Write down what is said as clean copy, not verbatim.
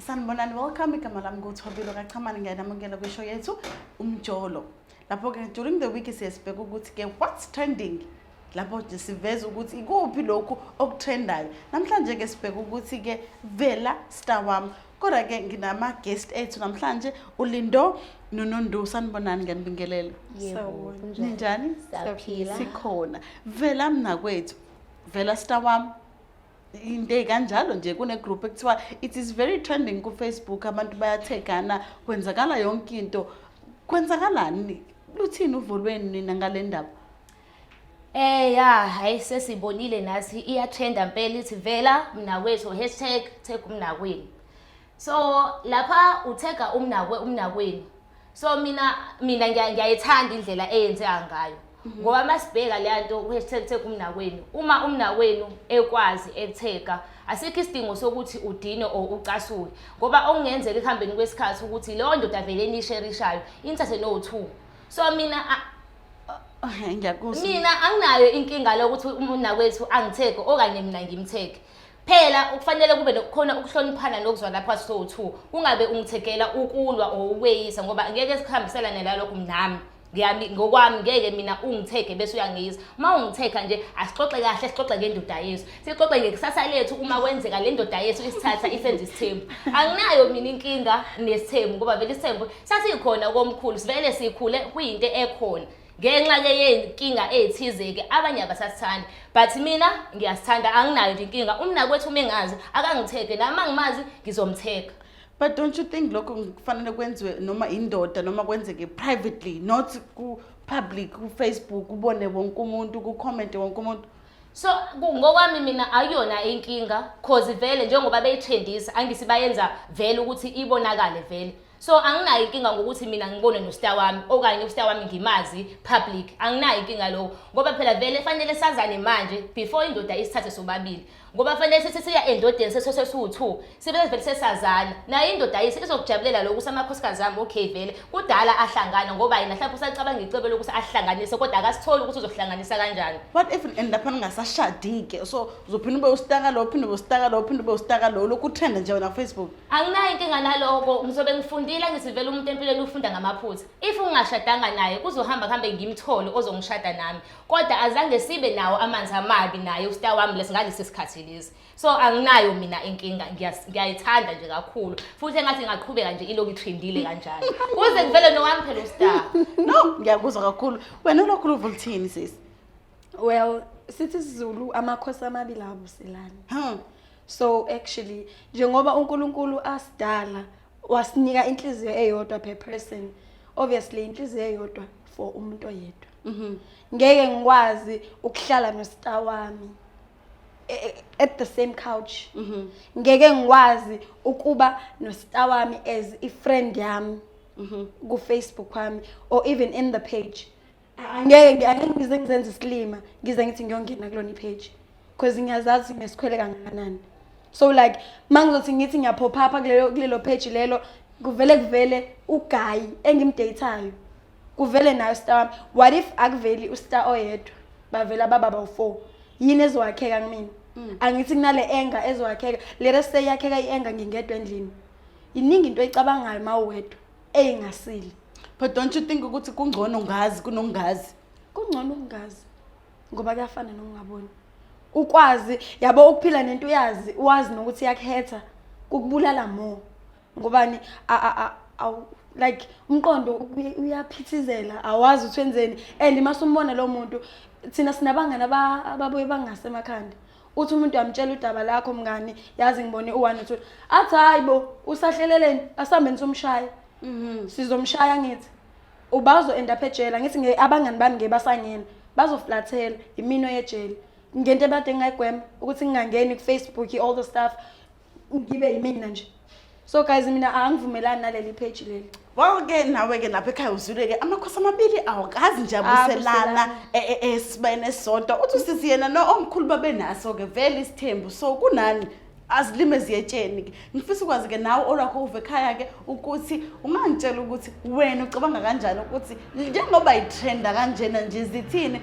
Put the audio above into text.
Sanibonani, welcome. Igama lami nguThobile kaChamane, ngiyanamukela kwishow yethu Umjolo. Lapho-ke during the week siye sibheke ukuthi-ke what's trending. Lapho nje siveza ukuthi ikuphi lokhu okutrendayo. Namhlanje-ke sibheke ukuthi-ke vela star wami. Kodwa-ke nginama-guest ethu namhlanje, uLindo noNondu. Sanibonani, ngiyanibingelela. Yebo, Sawubona. kunjani? Ninjani? Siyaphila. Sikhona. Vela mnakwethu, vela star wami. Into ey'kanjalo nje, kune-group ekuthiwa it is very trending ku-Facebook, abantu bayathegana, kwenzakala yonke into. Kwenzakalani? Luthini uvo lwenu nina ngale ndaba? Ya, hayi, sesibonile nathi iyatrenda impela, ithi vela mnakwethu, #tagumnakwenu. So lapha uthega umnakwe umnakwenu. So mina ngiyayithanda indlela eyenzeka ngayo. Ngoba masibheka le nto #tagumnakwenu, uma umnakwenu ekwazi ekuthega, asikho isidingo sokuthi udine or ucasuke, ngoba okungenzeka ekuhambeni kwesikhathi ukuthi leyo ndoda vele enisherishayo inithathe no-two. So mina Ngiyakuzwa. Mina anginayo inkinga lokuthi umnakwethu angithege okanye mina ngimthege. Phela kufanele kube khona ukuhloniphana nokuzwana phakathi sowu-two, kungabe ungithegela ukulwa or ukweyisa, ngoba ngeke sihambiselane nalokho. Nami ngiyami ngokwami ngeke mina ungithege bese uyangiyisa. Uma ungithega nje, asixoxe kahle, sixoxe ngendoda yethu, sixoxe ngekusasa lethu. Uma kwenzeka le ndoda yethu isithatha isenze isithembu, anginayo mina inkinga nesithembu, ngoba vele isithembu sasikhona komkhulu, sivele sikhule kuyinto ekhona. Ngenxa-ke yenkinga ey'thize-ke abanye abasasithandi, but mina ngiyasithanda, anginayo nje inkinga. Umnakwethu uma engazi akangithege, nami angimazi ngizomthega. But don't you think lokho kufanele kwenziwe noma indoda noma kwenzeke privately, not ku-public, ku-Facebook, ubone wonke umuntu, ku-commente wonke umuntu? So ngokwami mina akuyona inkinga, cause vele njengoba beyitrendisa, angisi bayenza vele ukuthi ibonakale vele. So anginayo inkinga ngokuthi mina ngibone nostar wami okanye ustar wami ngimazi public, anginayo inkinga lokho, ngoba phela vele fanele sazane manje before indoda isithathe sobabili, ngoba fanele sithi siya endodeni sesesiwu-two, sibe vele sesazana nayo. Indoda yisi izokujabulela lokhu ukuthi amakhosikazi ami, okay, vele kudala ahlangana, ngoba yena mhlawumbe usacabanga icebo lokuthi ahlanganise, kodwa akasitholi ukuthi uzohlanganisa kanjani. What if and lapha ningasashadi-ke, so uzophinde ube usitaka lo, uphinde ube usitaka lo, uphinde ube usitaka lo, lokhu utrenda nje wena ku-Facebook? Anginayo inkinga naloko, ngizobe ngifundile. Ngithi vele umuntu empilweni ufunda ngamaphutha. If ungashadanga naye, kuzohamba kuhambe ngimthole ozongishada nami, kodwa azange sibe nawo amanzi amabi naye ustar wami lesi ngalesi sikhathi lesi. So anginayo mina inkinga, ngiyayithanda nje kakhulu, futhi engathi ingaqhubeka nje ilokhu itrendile kanjalo kuze kuvele nowami phela ustar. No, ngiyakuzwa kakhulu. Wena lokhu luvo luthini, sisi? Well, sithi isiZulu, amakhosi amabili abuselani. So actually, njengoba uNkulunkulu asidala wasinika inhliziyo eyodwa per person, obviously inhliziyo eyodwa for umuntu oyedwa. Ngeke ngikwazi ukuhlala nostar wami at the same couch. Ngeke ngikwazi ukuba nostar wami as i friend yami ku Facebook wami or even in the page. Angeke ngize ngizenze isilima, ngize ngithi ngiyongena kulona ipage, because ngiyazazi ngesikhwele kangakanani. So like mangizothi ngithi ngiyaphopha kulelo page lelo, kuvele uguy engimdateayo, kuvele nayo star wami. What if akuveli ustar oyedwa, bavela baba bawu-four? Yini ezowakheka kumina? Angithi kunale anger ezowakheka? Let us say yakheka i-anger, ngingedwa endlini. Iningi into oyicabangayo uma uwedwa eyingasile. But don't you think ukuthi kungcono ngazi kunokungazi? Kungcono ukungazi, ngoba kuyafana nokungaboni. Ukwazi, yabo, ukuphila nento uyazi, wazi nokuthi iyakuhetha, kukubulala more. Ngobani? Like umqondo uyaphithizela, awazi ukuthi wenzeni. And masumbona lo muntu, thina sinabangani ababuye bangasemakhanda. Uthi umuntu uyamtshela udaba lakho, "Mngani, yazi ngibone u-one no-two." Athi, "Hayi bo, usahleleleni? Asihambeni somshaya." Sizomshaya, ngithi ubazo end up ejele. Ngithi abangani bami ngeke basangena, bazoflathela imino yejele ngento ebade ngingayigwema ukuthi ngingangeni ku-Facebook, all the stuff, ngibe yimina nje. So guys, mina angivumelani naleli page leli. Well-ke, nawe-ke lapha ekhaya uzwile-ke, amakhosi amabili awakazi nje abuselana Abuselana. Esibeni esisodwa. Uthi usisi yena no omkhulu babenaso-ke vele isithembu, so kunani azilime ziyetsheni-ke. Ngifisa ukwazi-ke nawe olwakho uve ekhaya-ke ukuthi ungangitshela ukuthi wena ucabanga kanjani ukuthi njengoba itrenda kanjena nje, zithini.